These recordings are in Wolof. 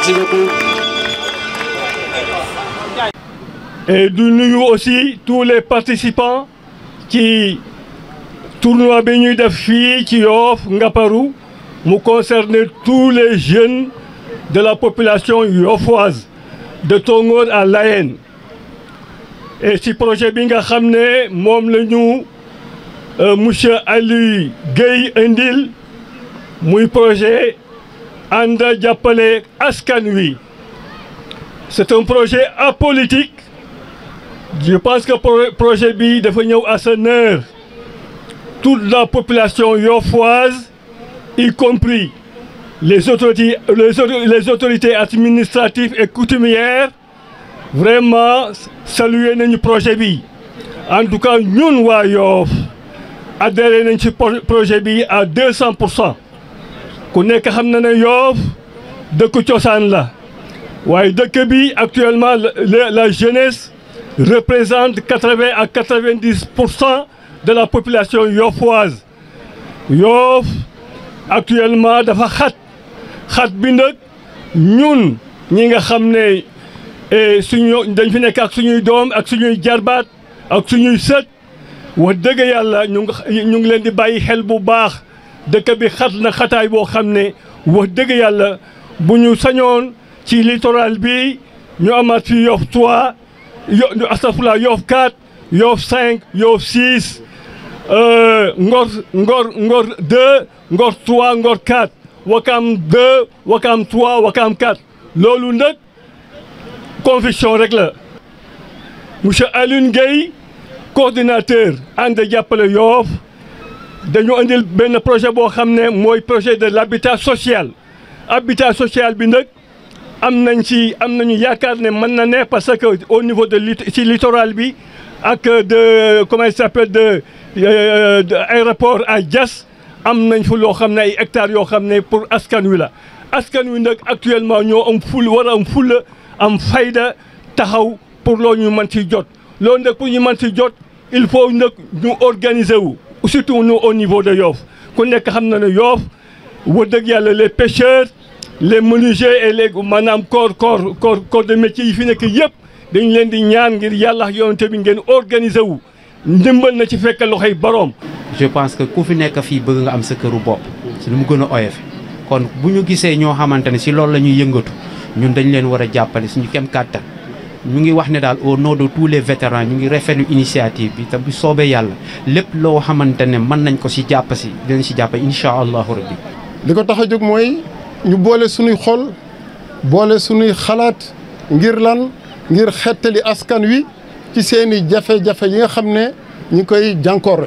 Merci beaucoup. Et de nous aussi tous les participants qui tournoi bi ñuy def fii ci Yoff Ngaparou mu concerne tous les jeunes de la population yoffoise de Tongoor à Layène. Et ci projet bi nga xam ne moom la ñu monsieur Aliou Guèye indil muy projet ànd jàppale askan wi. C'est un projet apolitique. Je pense que projet bi dafa ñëw à son heure. Toute la population yoffoise, y compris les autorités administratives et coutumières, vraiment saluer nañu projet bi. En tout cas ñun waa Yoff adhéré nañ ci projet bi à 200%. ku nekk xam na ne Yoff dëkk cosaan la waaye dëkk bi actuellement la jeunesse représente 80 à 90% de la population yoffoise. Yoff actuellement dafa xat bi nag ñun ñi nga xam ne dañ fi nekk ak suñuy doom ak suñuy jarbaat ak suñuy sët wax dëgg yàlla ñu ngi leen di bàyyi xel bu baax. dëkk bi xat na xataay boo xam ne wax dëgg yàlla bu ñu sañoon ci littoral bi ñu amaat fi Yoff 3 astafurlah Yoff 4 Yoff 5 Yoff 6 Ngor 2 Ngor 3 Ngor 4 Wakam 2 Wakam 3 Wakam 4 loolu nag conviction rek la monsieur Aliou Guèye coordinateur ànd jàppale Yoff dañu andil benn projet boo xam ne mooy projet de l'habitat social. Habitat social bi nag am nañu yaakaar ne mën na ne parce que au niveau de ci littoral bi ak de comment il s'appelle de aéroport à Diass am nañ fa loo xam ne ay hectares yoo xam ne pour askan wi la. askan wi nag actuellement ñoo am war a am fulla am fayda taxaw pour loolu ñu mën ci jot loolu nag pour ñu mën ci jot il faut nag ñu organiser wu. Surtout nous au niveau de Yoff ku nekk xam na ne Yoff wax dëgg yàlla les pêcheurs les menuisiers et les maanaam corps de métier yi fi nekk yëpp dañ leen di ñaan ngir yàlla ak yonent bi ngeen organiser wu ndimbal na ci fekk loxoy boroom. Je pense que ku fi nekk fii bëgg nga am sa këru bopp si lu mu gën a oyof kon bu ñu gisee ñoo xamante ne si loolu la ñuy yëngatu ñun dañ leen war a jàppale suñu kem kàttan. ñu ngi wax ne daal au nom de tous les vétérans ñu ngi rafetlu initiative bi te bu soobee yàlla lépp loo xamante ne mën nañ ko si jàpp si dinañ si jàpp incha allahu rabbi. li ko tax a jóg mooy ñu boole suñuy xol boole suñuy xalaat ngir lan ngir xettali askan wi ci seen i jafe-jafe yi nga xam ne ñu ngi koy jànkoor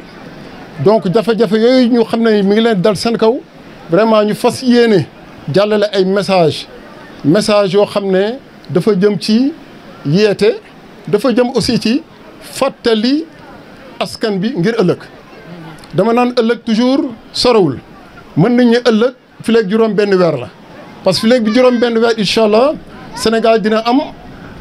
donc jafe-jafe yooyu ñu xam ne mi ngi leen dal seen kaw vraiment ñu fas yéene jàllale ay message yoo xam ne dafa jëm ci. yeete dafa jëm aussi ci fàttali askan bi ngir ëllëg dama naan ëllëg toujours sorowul mën nañ ne ëllëg fileeg juróom benn weer la parce que fileeg bi juróom benn weer incha allah Sénégal dina am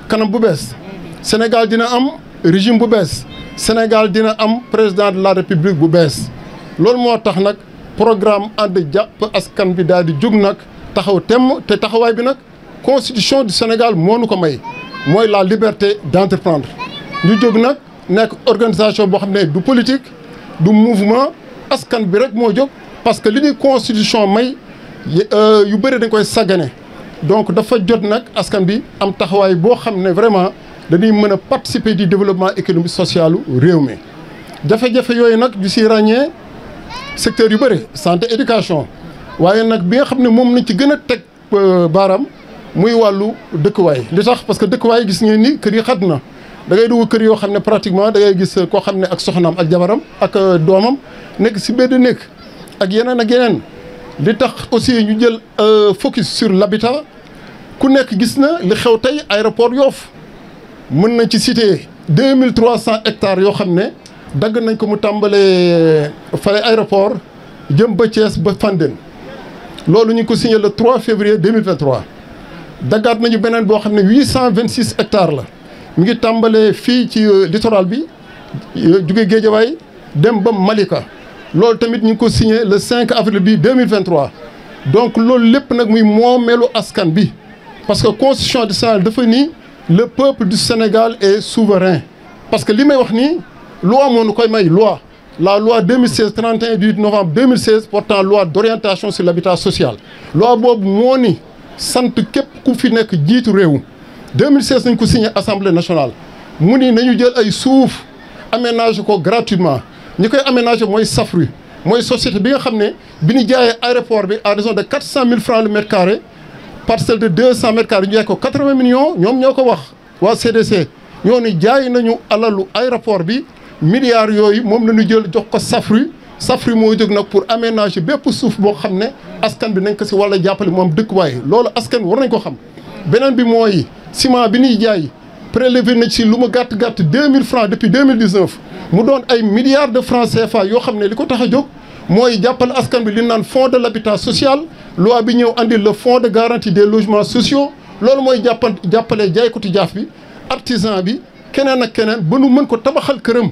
kanam bu bees Sénégal dina am régime bu bees Sénégal dina am président de la république bu bees loolu moo tax nag programme ànd jàpp askan bi daal di jóg nag taxaw temm te taxawaay bi nag constitution du Sénégal moo nu ko may mooy la liberté d'entreprendre ñu jóg nag nekk organisation boo xam ne du politique du mouvement askan bi rek moo jóg parce que li ñuy constitution may yu bëri dañ koy saggane donc dafa jot nag askan bi am taxawaay boo xam ne vraiment dañuy mën a participer du développement économique social réew mi jafe-jafe yooyu nag du si ràññee secteur yu bëri santé éducation waaye nag bi nga xam ne moom nañ ci gën a teg baaraam muy wàllu dëkkuwaay li tax parce que dëkkuwaay gis ngeen ni kër yi xat na da ngay dugg kër yoo xam ne pratiquement da ngay gis koo xam ne ak soxnaam ak jabaram ak doomam nekk si benn nekk ak yeneen li tax aussi ñu jël focus sur l'habitat ku nekk gis na li xew tey aéroport Yoff mën nañ ci citer 2300 hectares yoo xam ne dagg nañ ko mu tàmbalee fale aéroport jëm ba Thiès ba Fandène loolu ñu ngi ko signé le 3 février 2023 daggaat nañu beneen boo xam ne 826 hectares la mi ngi tàmbalee fii ci littoral bi jóge Guédiawaye dem ba Malika loolu tamit ñu ngi ko signé le 5 avril bi 2023 donc loolu lépp nag muy moomeelu askan bi parce que constitution du Sénégal dafa ni le peuple du Sénégal est souverain parce que li may wax nii loi moo nu koy may loi la loi 2016 31 du 8 novembre 2016 portant loi d'orientation sur l'habitat social loi boobu moo ni sant képp ku fi nekk jiitu réew 2016 nañ ko signé assemblée nationale mu ni nañu jël ay suuf aménager ko gratuitement ñi koy aménager mooy SAFRU mooy société bi nga xam ne bi ñu jaayee aéroport bi à raison de 400 000 francs le mètre carré parcelle de 200 mètres carrés ñu jaay ko 80 millions ñoom ñoo ko wax waa CDC ñoo ni jaay nañu alalu aéroport bi milliards yooyu moom la ñu jël jox ko SAFRU moo jóg nag pour aménager bépp suuf boo xam ne askan bi nañ ko si wala jàppale moom dëkkuwaay loolu askan war nañ ko xam beneen bi mooy ciment bi ñuy jaay prélevé na ci lu mu gàtt 2000 francs depuis 2019 mu doon ay milliards de francs CFA yoo xam ne li ko tax a jóg mooy jàppale askan bi li naan fonds de l'habitat social loi bi ñëw andi le fonds de garantie des logements sociaux loolu mooy jàppale jaaykatu jaaf bi artisan bi keneen ak keneen ba nu mën ko tabaxal këram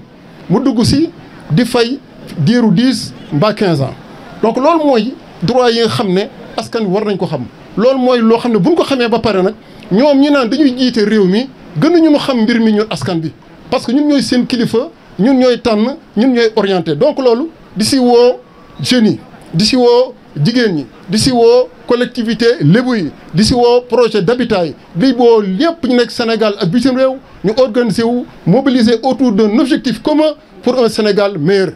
mu dugg si di fay diiru 10 mbaa 15 ans donc loolu mooy droit yi nga xam ne askan wi war nañ ko xam loolu mooy loo xam ne bu ñu ko xamee ba pare nag ñoom ñi naan dañuy jiite réew mi gënuñu ñu xam mbir mi ñun askan bi parce que ñun ñooy seen kilifa ñun ñooy tànn ñun ñooy orienté donc loolu di si woo jeunes yi di si woo jigéen ñi di si woo collectivité lébu yi di si woo projet d'habitat yi di woo lépp ñu nekk Sénégal ak bitim réew ñu organiser wu mobiliser autour d'un objectif commun pour un Sénégal meilleur